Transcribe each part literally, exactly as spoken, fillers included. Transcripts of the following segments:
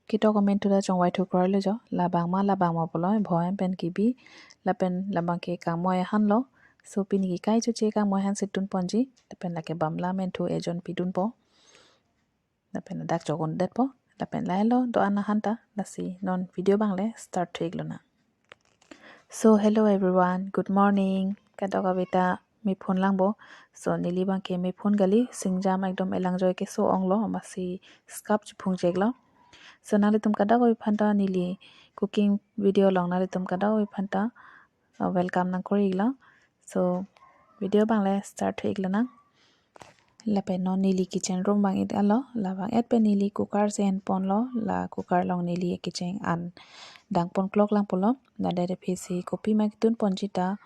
Ketok amen thu ta chongvai thu kroi lo jo. Labang ma labang ma pulo, bhohem pen kebi, lapen labang ke kangmoi ahan lo. So pini ke kai choche kangmoi ahan si tun ponji, lapen lake bamla amen thu ejon pidun po. Lapen ladak chogon det po, lapen lahelo do-an ahan ta, lasi non video abang le start thu ik lonang. So hello everyone, good morning. Kadokave ta mephun lang bo. So neli abang ke mephun kali, singjam ekdom elangjoi keso ong lo, amatsi scarf chephung chek lo. So nanglitum kadokave aphan ta neli cooking video along nanglitum kadokave aphan ta uh, welcome nangkori ik lo. So video abang le start thu ik lonang. Lapen non neli kitchen room abang et-et lo, labang et pen neli cooker si en pon lo, la cooker along neli kecheng an dang pon klok lang pulo, ladak aphi si kopi ma kitun ponji ta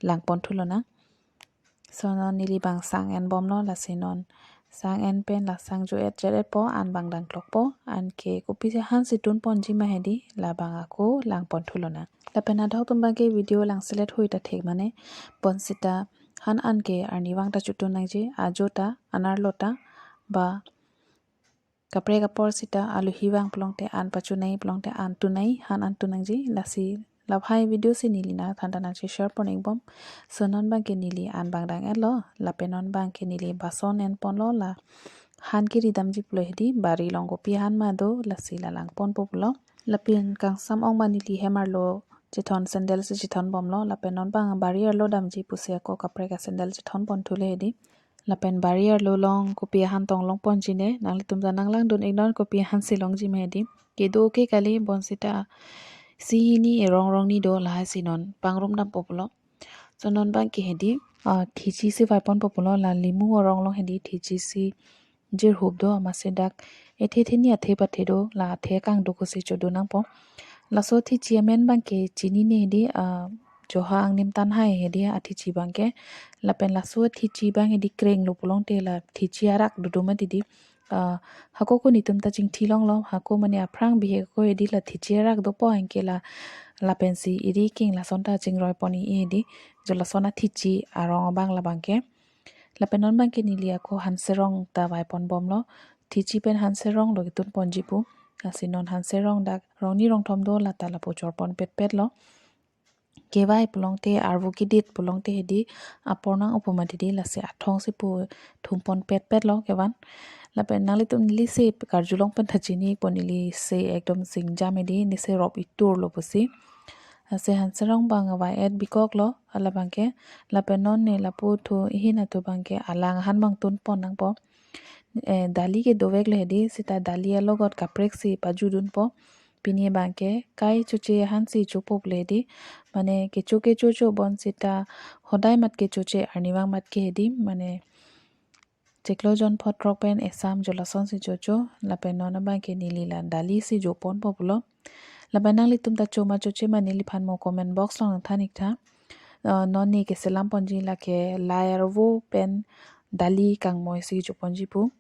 lang pon thu lonang. So non neli abang sang en bom lo, lasi non sang en pen la sang jo et jet et po, an abang dang klok po, an ke kopi ahan si tun ponji ma hedi, labang ako lang pon thu lonang. Lapen adok atum abang ke video lang selet hui ta thek mane, bonsita han an ke arnivang ta chotun nangji, ajo ta, anerlo ta, ba kaprek apor sita aluhi vang pulote an pachunai pulote an tunai, han an tun nangji, lasi lahai video si neli nangthan ta nangsi share pon ik bom. So non abang ke neli an abang dang et lo, lapen non abang ke neli bason en pon lo, la han kiri damji pulo hedi, bari along kopi ahan ma do, lasi la lang pon po pulo. Lapen kangsam ong ma neli hem arlo chethon sandal si chethon bom lo, lapen non abang bari arlo damji pusi ako kaprek asandal chethon pon thu le hedi. Lapen bari arlo along kopi ahan tong long ponji ne, nanglitum ta nang lang dun ik non kopi ahan si longji ma hedi. Kedo ke kali, bonsita isi hini erong rong ni do, lahai si non pangrum dam po pulo. So non abang ke hedi, ah, thichi si vai pon po pulo, la limu arong along hedi thichi si jirhup do, amatsi dak ethe theni athe pathe do, la athe kangduk si chodun nang po. Laso thichi amen abang ke chinine hedi, ah, joha angnim tan hai hedi athichi abang ke. Lapen laso thichi abang hedi kreng lo pulote la thichi arak dodo mati di. Ah, hako ko netum ta chingthi long lo, hako mane aphrang bihek ko hedi la thichi arak dopo anke la, lapen si iri king lason ta chingroi pon i hedi, jo lason athichi arong abang labang ke. Lapen non abang ke neli ako hanserong ta vai pon bom lo. Thichi pen hanserong lo kitun ponji pu. Lasi non hanserong dak rong ni rong thom do, la ta lapu chor pon pet pet lo. Kevai pulote, arvo kedit pulote hedi apor nang-o pu mati di, lasi athong si pu thum pon pet pet lo kevan. Lapen nanglitum neli se karjulong pen ta chini po, neli se ekdom singjam hedi, neli se rop itur lo pusi. Lasi hanserong abang avai et bikok lo, hala abang ke. Lapen non ne lapu thu ihin atu abang ke alang ahan abang tun pon nang po. Eh, dali ke dovek le hedi, sita dali alogot kaprek si pajudun po. Pini abang ke kai choche ahan si chopo le hedi. Mane kecho kecho cho, bonsita hodai mat ke choche, arnivang mat ke hedi. Mane chiklo jon phot throk pen esam jo lason si chocho, lapen non abang ke neli la dali si jo pon po pulo. Lapen nanglitum ta cho ma choche ma neliphan mo comment box along nangthan ik tha. Uh, non ne keselam ponji lake lai arvo pen dali kangmoi si cho ponji pu.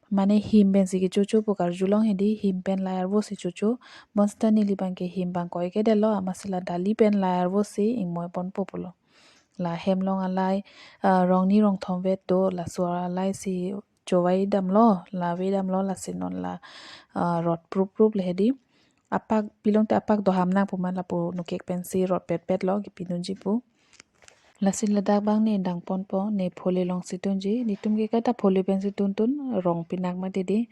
Mane him pen si kecho cho pu karjulong hedi, him pen lai arvo si chocho. Bonsita neli abang ke him abang koi ke det lo, amatsi la dali pen lai arvo si ingmoi pon po pulo. La hem along alai, ah, rong ni rong thom vet do, laso alai si chovai dam lo, la ve dam lo, lasi non la, ah, rot prup prup le hedi. Apak pilote apak do ham nang pu ma lapu nukek pen si rot pet pet lo kipidunji pu. Lasi ladak abang ne dang pon po, ne phole along si tunji, netum ke kaita phole pen si tun tun, rong pinak mati di.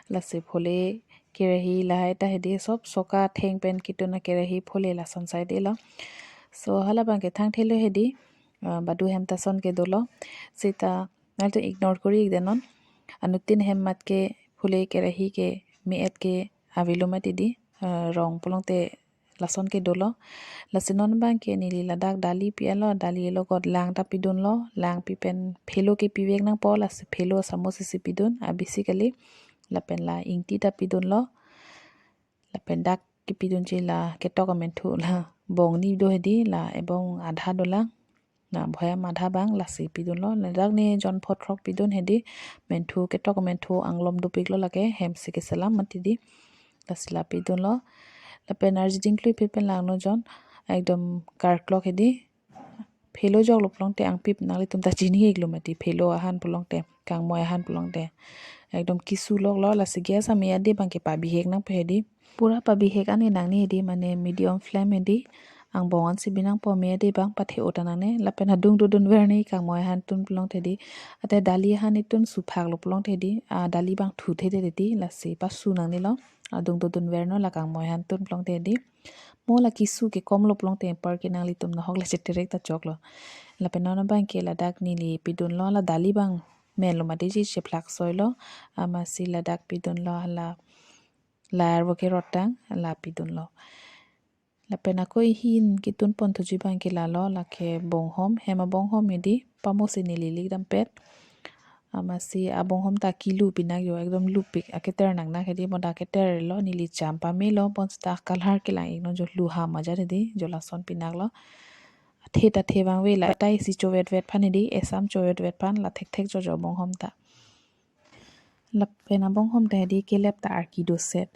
Lasi phole kerahi lahai ta hedi, sob soka theng pen kitun akerahi phole lason sai di lo. So hala abang ke thang thelo hedi, ah, badu hem ta ason ke dolo. Sita nanglitum ignore kori ik det non. Anuttin hem mat ke phole kerahi ke me-et ke avelo mati di, ah, rong pulote lason ke dolo. Lasi non abang ke neli ladak dali pi-et lo, dali alogot lang ta pidun lo, lang pi pen phelo ke pivek nang po, lasi phelo samus isi pidun, abisi kali. Lapen la ingti ta pidun lo. Lapen dak kipidunji la ketok amen thu la bong ni do hedi, la ebong adha dolang. Na bhoyam adha abang lasi pidun lo. Ladak ne jon phot throk pidun hedi. Menthu ketok menthu anglom dopik lo lake, hem si keselam mati di. Lasi la pidun lo. Lapen arjiding klui phi pen langno jon ekdom karklok hedi. Phelo jok lo pulote angpip nanglitum ta chini ik lo mati, phelo ahan pulote, kangmoi ahan pulote. Ekdom kisu loklo, lasi gas ame ade abang ke pabihek nangpo hedi. Pura pabihek ane nangne hedi, mane medium flame hedi. Angbong ansi binangpo, ame ade abang pathe-o ta nangne. Lapen adung dodun ver ne kangmoi ahan tun pulote hedi. Ate dali ahan itun suphaklo pulote hedi. Ah, dali abang thuthe hedi, lasi pasu nangnelo. Adung dodun ver non la kangmoi ahan tun pulote hedi. Mo la kisu ke komlo pulote par ke nanglitum nahok le cheterek ta choklo. Lapen non abang ke ladak neli pidunlo, la dali abang menlo mati ji, chephlak soilo, amatsi ladak pidunlo hala lar bo ke rotang la pidunlo. Lapen ako ihin kitun pon thuji abang ke lalo, lake bonghom, hem abonghom hedi, pamosi neli lik dampet. Amatsi abonghom ta kilu pinak jo, ekdom lupik, aketer nangnak hedi, mo dak keterlo, neli cham pamelo, bonsita kalhar kelang-iknon jo, luham ajat hedi, jo lason pinaklo. Athe ta the abang ave, la tai si chovet vet aphan hedi, esam chovet vet aphan, la thekthek jo jo bonghom ta. Lapen abonghom ta hedi kelep ta arki do set.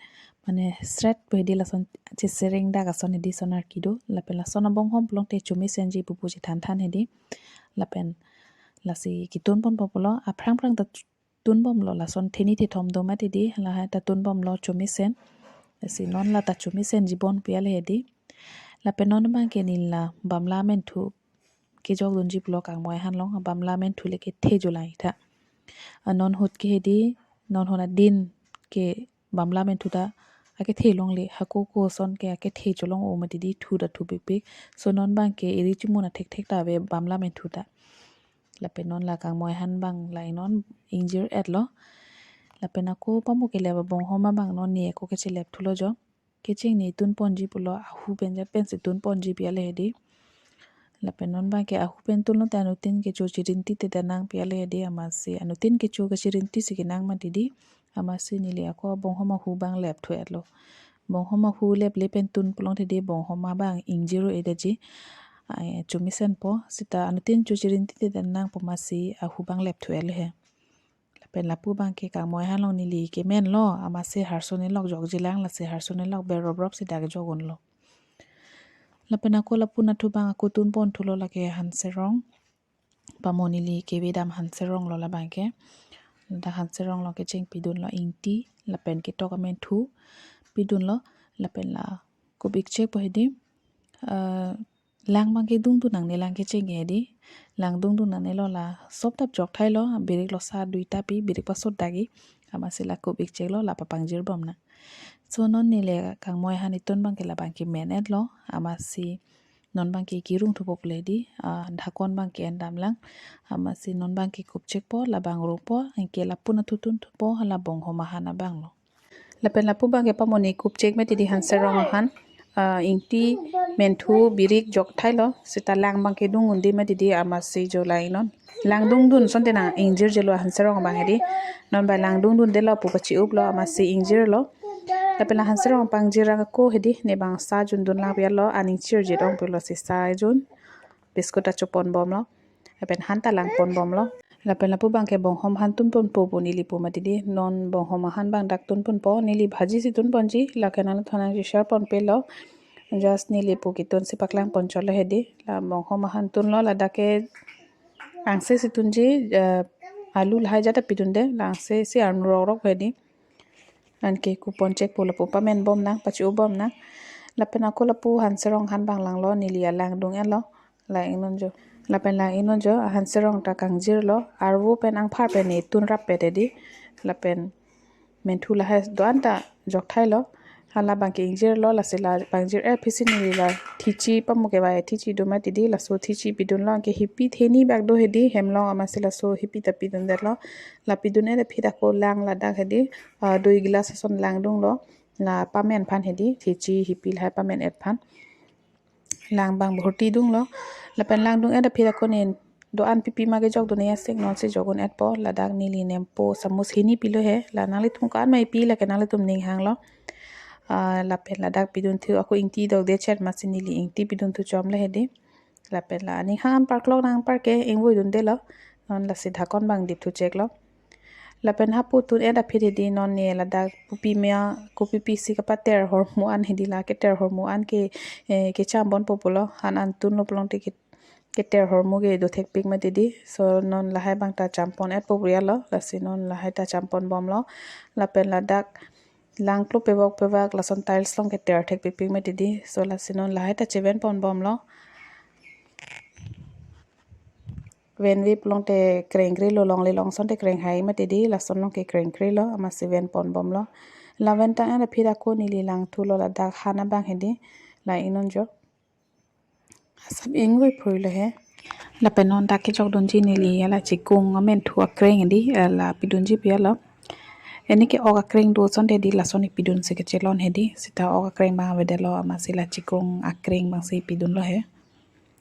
Mane sret pu hedi lason chesereng dak ason hedi son arki do. Lapen lason abonghom pulote chomesenji pupu chethanthan hedi. Lapen lasi kitun ponpo pulo, aphrang phrang ta tunbomlo, lason theni thethom do mati hedi, lahai ta tunbomlo chomesen. Lasi non la ta chomesenji bon pu ale hedi. Lapen non abang ke neli la bamla menthu kejok dunji pulo kangmoi ahan along, bamla menthu le kethe jo lang-ik tha. Ah, non ahut ke hedi, non ahut adin ke bamla menthu ta akethe longle, hako koson ke akethe cholong-o mati hedi, thu ta thupikpik. So non abang ke eri chimun athekthek ta ave bamla menthu ta. Lapen non la kangmoi ahan abang la-ik non ingjir-etlo. Lapen ako pamo kelep abonghom abang non ne ako kechelep thulo jo. Kecheng ne tun ponji pulo, ahu pen jat pensi tun ponji pi ale hedi. Lapen non abang ke ahu pen tunlote anuttin kecho chirinti te nang pi ale hedi, amatsi anuttin kecho kechirinti si kenang mati hedi. Amatsi neli ako bonghom ahu abang lep thu-etlo. Bonghom ahu leple pen tun pulote hedi bonghom abang ingjir-o-e detji. Ai, chomesenpo, sita anuttin cho chirinti te nangpo amatsi ahu abang lep thu-etlo he. Lapen lapu abang ke kangmoi ahan along neli kemenlo, amatsi harso nelok jokji lang, lasi harso nelok berop rop si dak jok unlo. Lapen ako lapu nathu abang ako tun pon thulo, lake hanserong. Pamo neli kevedam hanseronglo labang ke. Dak hanserong along kecheng pidunlo ingti, lapen ketok amenthu pidunlo, lapen la kup-ik chekpo hedi. Eh, lang abang ke dungdun nangne, lang kecheng ke hedi. Lang dungdun nangnelo, la sop tap jok thailo, birik losa duita pi, birik pasot dak-ik. Amatsi la kup-ik cheklo, la papangjir bom nang. So non neli kangmoi ahan itun abang ke labang ke men-etlo, amatsi non abang ke kirung thupo pule hedi, ah, dhakon abang ke endam lang. Amatsi non abang ke kup chekpo, labang rungpo, anke lapu nathu tun thupo, hala bonghom ahan abanglo. Lapen lapu abang ke pamo ne kup chek mati hedi hanserong ahan, ah, ingti menthu birik jok thailo, sita lang abang ke dung un-e mati hedi, amatsi jo la-ik non. Lang dungdun asonte nang ingjirjilo hanserong abang hedi. Non abang lang dungdundelo pu pache-uplo, amatsi ingjirlo. Lapen la hanserong pangjir ako hedi, ne abang sa jun dun lang pi alo, aning chirjet ong pulo si sa jun. Biscuit ta chopon bomlo. Lapen han ta lang pon bomlo. Lapen lapu abang ke bonghom ahan tun ponpo pu neli pu mati hedi. Non bonghom ahan abang dak tun ponpo, neli bhaji si tun ponji, lake nangthan nang share ponpelo. Just neli pu kitun si paklang pon cholo hedi. La bonghom ahan tunlo, ladak ke angse si tunji, eh, alu lahai jat ta pidunde, la angse si arnu rok rok hedi. Anke kupon chekpo, lapu pamen bom nang, pache-u bom nang. Lapen ako lapu hanserong ahan abang langlo, neli alang dung-etlo, la-ik non jo. Lapen la-ik non jo, hanserong ta kangjirlo, arvo pen angphar pen ne tun rappet hedi. Lapen menthu lahai do-an ta jok thailo. Hala abang ke ingjirlo, lasi la pangjir-et aphi si neli la thichi pamo kevai thichi do mati hedi, laso thichi pidunlo, anke hipi theni bak do hedi hem along, amatsi laso hipi ta pidundetlo. La pidun-et aphi ako lang ladak hedi, ah, dui glass ason lang dunglo. La pamen aphan hedi, thichi hipi lahai pamen-et aphan. Lang abang bhorti dunglo. Lapen lang dung-et aphi ako ne do-an pipi ma kejok dun-e asek non si jok un-etpo. Ladak neli nempo samus hini pilo he. La nanglitum ko-an ma ipi, lake nanglitum ning hanglo. Ah, lapen ladak pidun thu ako ingti dokde chet, amatsi neli ingti pidun thu chomlo hedi. Lapen la aning hang anpar klok nang anpar ke ingvoi dundelo. Non lasi dhakon abang dip thu cheklo. Lapen hapu tun-et aphi hedi, non ne ladak pupi mia, kopi pisi kapater hormu an hedi, la keter hormu an ke, eh, kecham ponpo pulo, han an tunlo pulote ke, keter hormu ke do thekpik mati di. So non lahai abang ta champon et po puri alo, lasi non lahai ta champon bomlo. Lapen ladak langklo pevok pevak lason tiles along keter thekpik pik mati di. So lasi non lahai ta cheven pon bomlo. Venvip along te krengkrelo, longle long ason te krenghai mati di, lason along ke krengkrelo, amatsi ven pon bomlo. La ven tang-et aphi ako neli langthulo ladak han abang hedi, la ingnon jo. Asap ingvoi phurilo he. Lapen non dak kejok dunji neli hala chikung amen thu akreng hedi, eh, la pidunji pi alo. Eni ke ok akreng do ason te di, lason ipidun si kechelon hedi, seta ok akreng abang avedetlo, amatsi la chikung akreng abang si pidunlo he.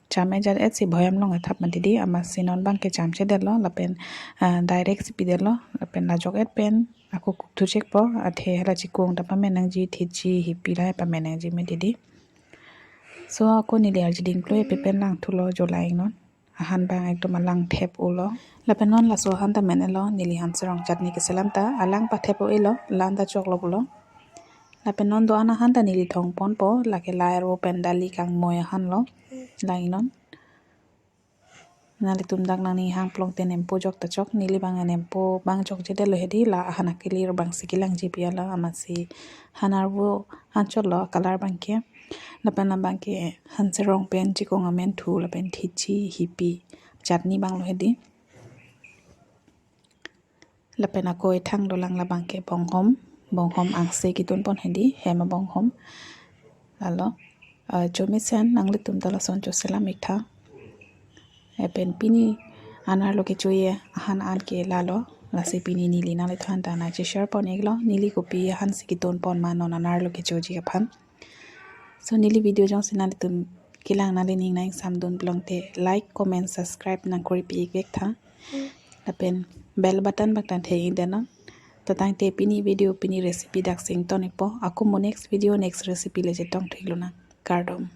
Cham ejat et si boyam along ethap mati di, amatsi non abang ke cham chedetlo, lapen, ah, direct si pidetlo, lapen lajok et pen ako kuk thu chek po, athe hala chikung ta pamen nangji, thitji, hipi lahai pamen nangji mati di. So ako neli arji dingklo epi pen langthulo jo, la ingnon. Ahan abang ekdom alang thep-olo. Lapen non laso ahan ta men-etlo, neli han serong chatni keselam ta alang pathep-o-elo, la-an ta choklo pulo. Lapen non do-an ahan ta neli thong ponpo, lake la ervo pen dali kangmoi ahanlo, la ingnon. Nanglitum dak nangning hang plong te nempo jok ta chok, neli abang nempo abang jok chedetlo hedi, la ahan akelir abang si kelangji pi alo, amatsi han arvo han chotlo color abang ke. Lapen abang ke han serong pen chikung amen thu lapen thitji, hipi, chatni abanglo hedi. Lapen ako ethang dolang, labang ke bonghom, bonghom angse ketun pon hedi, hem abonghom. Lalo, ah, chomesen nanglitum ta lason choselam ik tha. Lapen pini anerlo kechoji ahan an ke lalo, lasi pini neli nanglitumphan ta nangche share pon iklo, neli kopi ahan si ketun pon ma non anerlo kechoji aphan. So neli video jongsi nanglitum kelang, nanglining nang samdun pulo te like, comment, subscribe nangkori pi ik vek tha. Lapen bell button abang ta thek ik detnon. To tangte pini video, pini recipe dak si ington ikpo. Ako mo next video, next recipe le chetong thik lonang. Kardom.